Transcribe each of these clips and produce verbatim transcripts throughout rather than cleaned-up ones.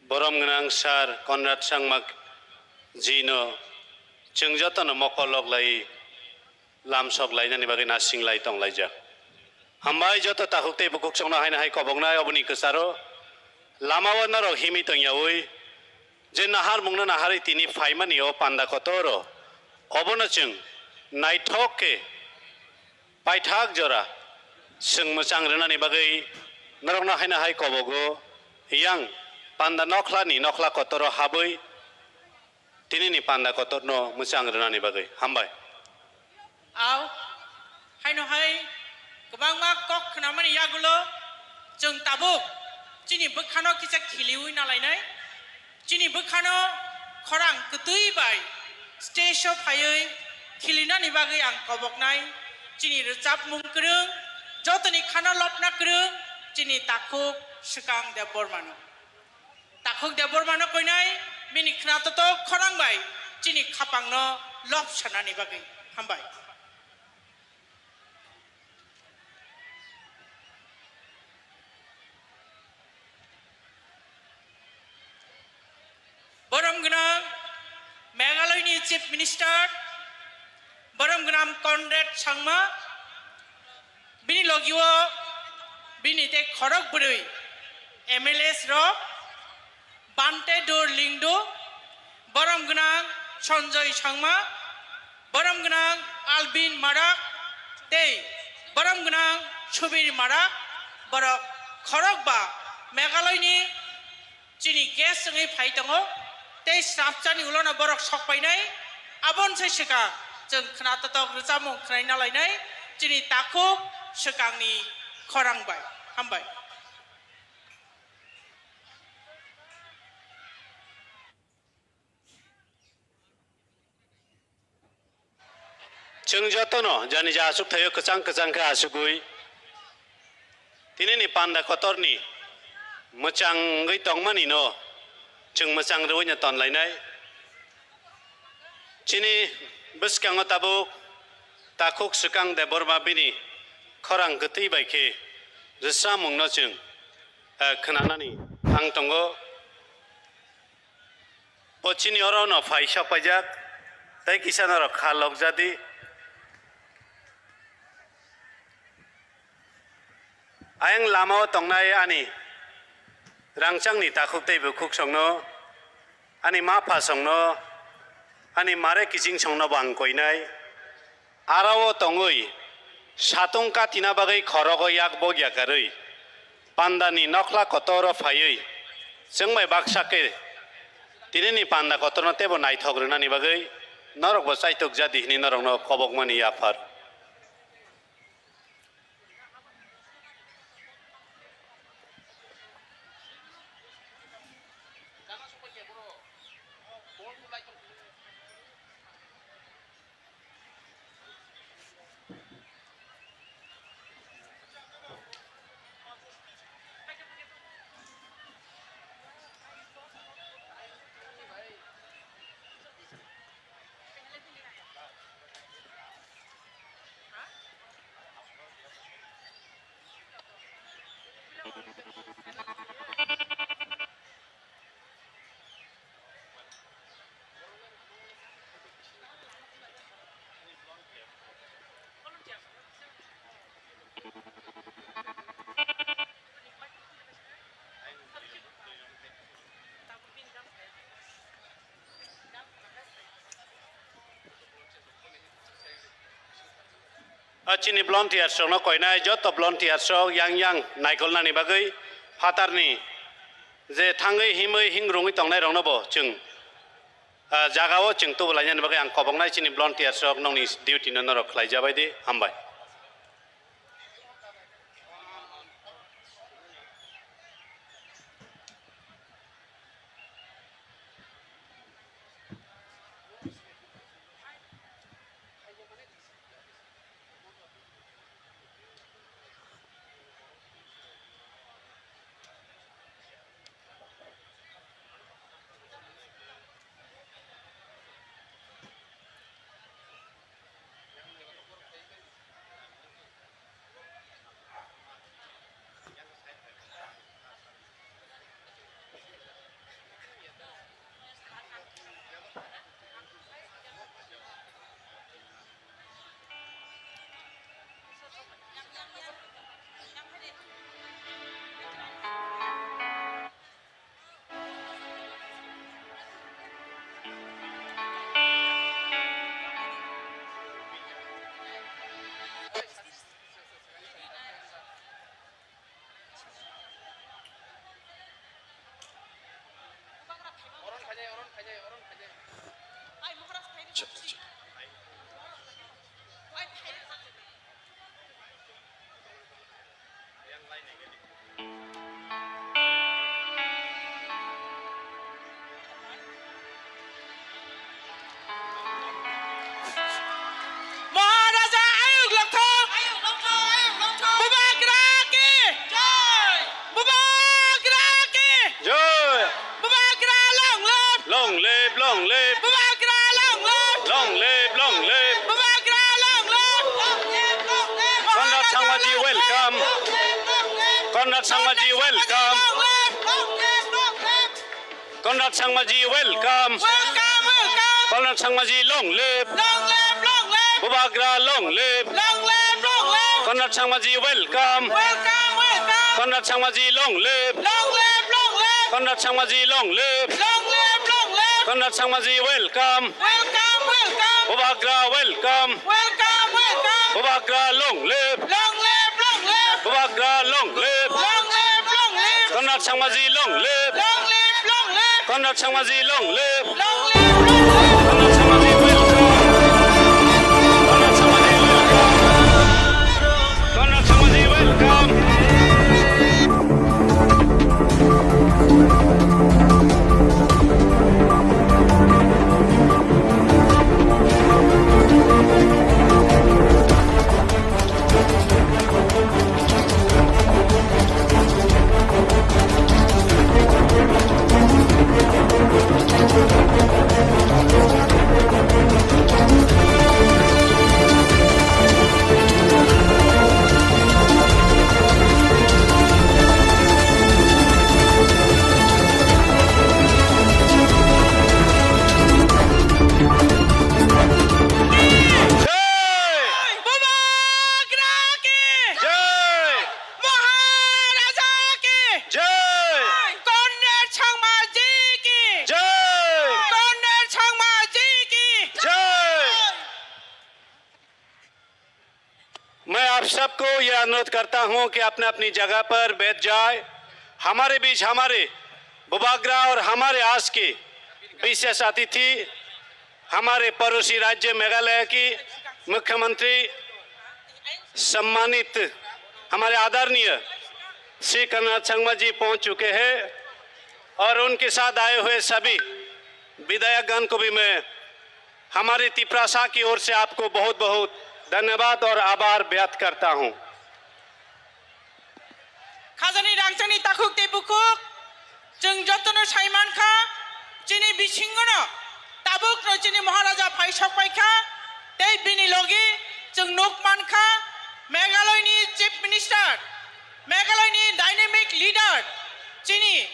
Borom gwnang Sir Conrad Sangma jino chwng jotono mokol lok lai lamsok lainani bagwi nasing lai tong laijak. Hambai joto takhuk tei bukhuk songno haino hai koboknai oboni kwcharo lamao norok himwi tongyaui je naharmungno naharwi tini phaimani o panda kotoro obono chwng naithok khe paithak jora chwng mwchang rwnani bagwi norokno haino hai kobogo yang panda nokhlani nokhla kotoro habwi tinini panda kotorno mwchang rwnani bagwi. Hambai. Au, haino hai kwbangma kok khnamani yagulo chwng tabuk chini bwkhano kisa khiliwi nalainai. Chini bwkhano khorang kwtwi bai stage o phaiwi khilinani bagwi ang koboknai chini rwchapmung kwrwng, jotoni khana lobna kwrwng chini takhuk Swkang Debbarmano. Takhuk Debbarmano koinai bini khna totok khorang bai chini khapangno lob sanani bagwi. Hambai. Borom gwnang Meghalaya ni Chief Minister, borom gwnang Conrad Sangma, bini logio bini tei khorok bwrwi M L As rok, Bante Dor Lingdo, borom gwnang Sanjoy Sangma, borom gwnang Albin Marak tei borom gwnang Subir Marak, borok khorok ba Meghalaya ni chini guest wngwi phai tongo tei snapchani ulono borok sok painai. Aboni sai swkang chwng khna totok rwchapmung khnaina lainai chini takhuk swkangni khorang bai. Hambai. Chwng jotono jani ja achuk thaio kwchang kwchang khe achugwi tinini panda kotorni mwchangwi tongmani no chwng mwchang rwino tonlainai. Chini bwskango tabuk takhuk Swkang Debbarma bini khorang kwtwi bai khe rwchapmungno chwng, eh, khwnanani thang tongo. Bo chini oro no phai sok paijak, tei kisa norok kha lok jadi. Ayang lama o tongnai ani rangchak ni takhuk tei bukhuk song no, ani ma pha song no, ani mare kiching song no bo ang koinai. Aro o tongwi satung katina bagwi khorogo yak bogya karwi pandani nokhla kotoro phaiwi chwng bai baksa khe tinini panda kotorno teibo naithok rwnani bagwi norokbo chaitok jadi hwnwi norokno kobokmani yaphar. A chini volunteers rokno koinai joto volunteers rok yang yang naikolnani bagwi phatarni je thangwi himwi hingrungwi tongnai rokno bo chwng, ah, jagao chwng tubulainani bagwi ang koboknai chini volunteers rok nokni duty no norok khlai jabai di, hambai. Maharaja Ayuk Lokthong. Bubagra ki. Bubagra ki. Jai. Bubagra long live. Long live, long live. Bubagra long live. Long live, long live. Bubagra long live. Conrad Sangmaji welcome. Conrad Sangmaji welcome. Conrad Sangmaji welcome. Welcome, welcome. Conrad Sangmaji long live. Long live, long live. Bubagra long live. Long live, long live. Conrad Sangmaji welcome. Welcome, welcome. Conrad Sangmaji long live. Long live, long live. Conrad Sangmaji long live. Long live, long live. Conrad Sangmaji welcome. Welcome, welcome. Bubagra welcome. Welcome, welcome. Bubagra long live. Long live, long live. Bubagra long live. Long live, long live. Conrad Sangmaji long live. Long live, long live. Conrad Sangmaji long live. Long live, long live. Conrad Sangmaji welcome. Conrad Sangmaji welcome. Conrad Sangmaji welcome. Jai! Bubagra ki! Jai! Maharaja ki! Jai! Conrad Sangmaji ki! Jai! Conrad Sangmaji ki! Jai! मैं आप सबको यह अनुरोध करता हूं कि अपने अपनी जगह पर बैठ जाए। हमारे बीच हमारे बुबाग्रा और हमारे आज के विशेष अतिथि, हमारे पड़ोसी राज्य मेघालय की मुख्यमंत्री सम्मानित हमारे आदरणीय श्री कन्हैया संगमा जी पहुंच चुके हैं और उनके साथ आए हुए सभी विधायकगण को भी मैं हमारी तिप्रासा की ओर से आपको बहुत बहुत धन्यवाद और आभार व्यक्त करता हूं। Khajani rangchakni takhuk tei bukhuk, chwng jotono sai mankha, chini bisingono tabukno chini Maharaja phai sokpaikha, tei bini logi chwng nuk mankha, Meghalayani Chief Minister, Meghalayani dynamic leader, chini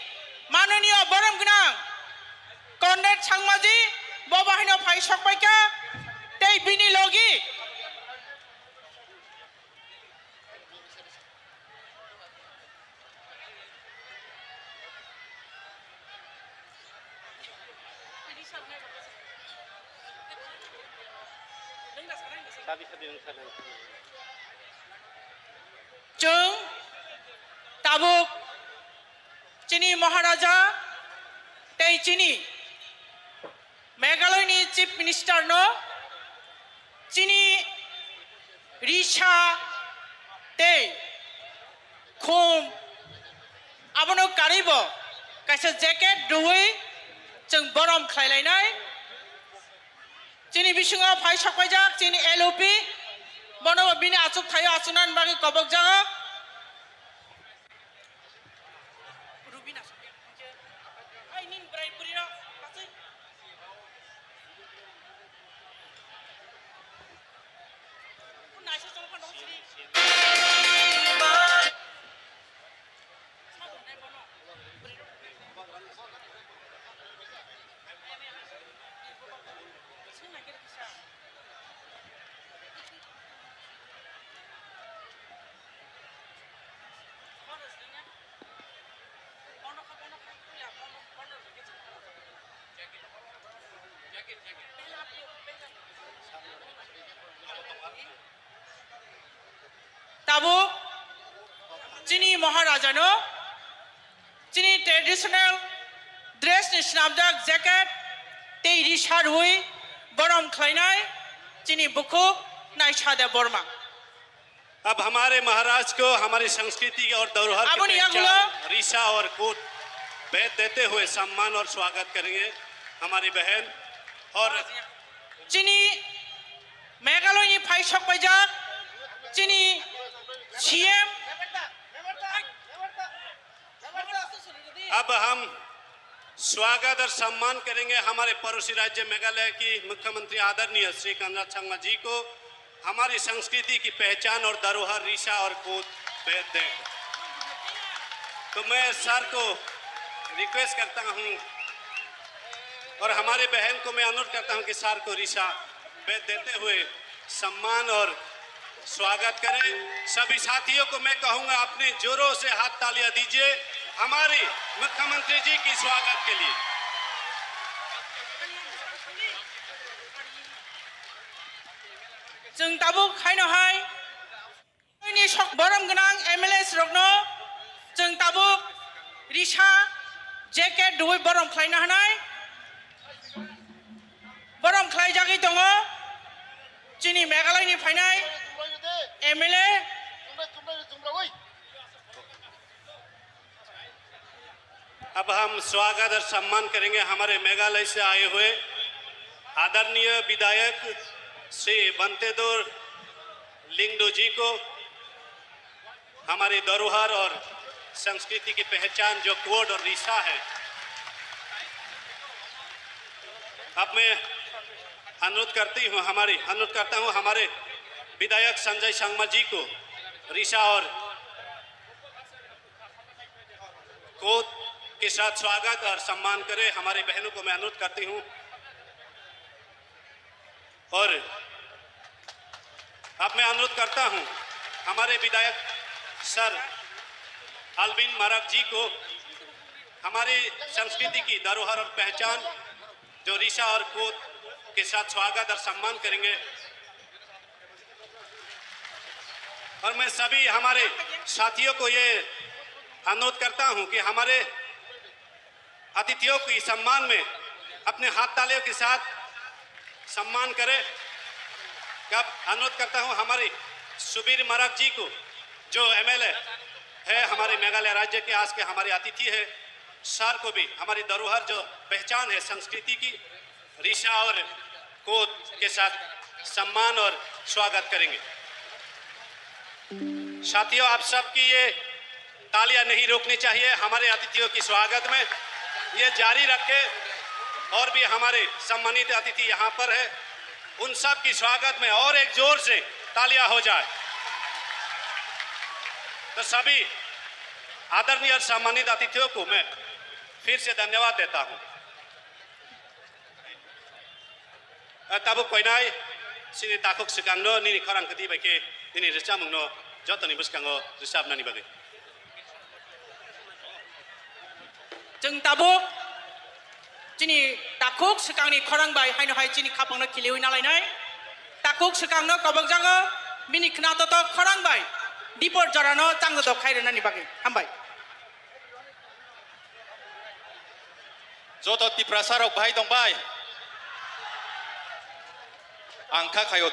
manoniyo borom gwnang Conrad Sangmaji bo bahaino phai sokpaikha, tei bini logi Chwng tabuk chini Maharaja tei chini Meghalayani Chief Minister no chini risa tei khum abono karwi bo kaisa jacket rwui chwng borom khlai lainai. Chini bisingo phai sokpaijak chini L O P, bono bo bini achuk thaio achuknani bagwi kobokjago. Tabuk chini Maharajano chini traditional dress ni swnamjak jacket tei risa rwui Borom khlainai chini bukhuk Naisa Debbarma. अब हमारे महाराज को हमारी संस्कृति और धरोहर की Aboni पहचान yagulo रीसा और कोत भेद देते हुए सम्मान और स्वागत करेंगे हमारी बहन और chini Meghalaya ni phai sok paijak chini C M. अब हम स्वागत और सम्मान करेंगे हमारे पड़ोसी राज्य मेघालय की मुख्यमंत्री आदरणीय श्री कोनराड संगमा जी को हमारी संस्कृति की पहचान और धरोहर रीसा और कोत भेद दें। तो मैं सर को रिक्वेस्ट करता हूँ और हमारी बहन को मैं अनुरोध करता हूँ कि सर को रीसा भेद देते हुए सम्मान और स्वागत करें। सभी साथियों को मैं कहूंगा, अपने जोरों से हाथ तालियां दीजिए हमारी मुख्यमंत्री जी की स्वागत के लिए। Chwng tabuk haino hai ni sok borom gwnang M L A rokno chwng tabuk risa jacket rwi borom khlaina hwnai. Borom khlaijagwi tongo chini Meghalaya ni phainai M L A. अब हम स्वागत और सम्मान करेंगे हमारे मेघालय से आए हुए आदरणीय विधायक श्री बंतेदोर लिंगडो जी को। हमारी धरोहर और संस्कृति की पहचान जो कोत और रीसा है, अब मैं अनुरोध करती हूँ, हमारी अनुरोध करता हूँ हमारे विधायक संजय संगमा जी को रीसा और कोत के साथ स्वागत और सम्मान करें। हमारी बहनों को मैं अनुरोध करती हूँ और अब मैं अनुरोध करता हूं हमारे विधायक सर अल्विन मारक जी को हमारी संस्कृति की धरोहर और पहचान जो रीसा और कोत के साथ स्वागत और सम्मान करेंगे। और मैं सभी हमारे साथियों को ये अनुरोध करता हूं कि हमारे अतिथियों की सम्मान में अपने हाथ तालियों के साथ सम्मान करें। अब अनुरोध करता हूं हमारे सुबीर मारक जी को, जो M L A है हमारे मेघालय राज्य के, आज के हमारे अतिथि है, सर को भी हमारी धरोहर जो पहचान है संस्कृति की, रीसा और कोत के साथ सम्मान और स्वागत करेंगे। साथियों, आप सबकी ये तालियां नहीं रुकनी चाहिए हमारे अतिथियों की स्वागत में, ये जारी रखें। और भी हमारे सम्मानित अतिथि यहाँ पर है, उन सब की स्वागत में और एक जोर से तालियां हो जाए। तो सभी आदरणीय और सम्मानित अतिथियों को मैं फिर से धन्यवाद देता हूँ। Tabuk koinai chini takhuk swkangno nini khorang kwtwi bai khe nini rwchapmungno jotoni bwskango rwchapnani bagwi. Chwng tabuk chini takhuk swkangni khorang bai haino hai chini khapangno khiliwi nalainai. Takhuk swkangno kobokjago bini khna totok khorang bai dipor jorano changdodok khai rwnani bagwi. Hambai. Joto Tiprasa rok bahai tong bai? Ang kha khaio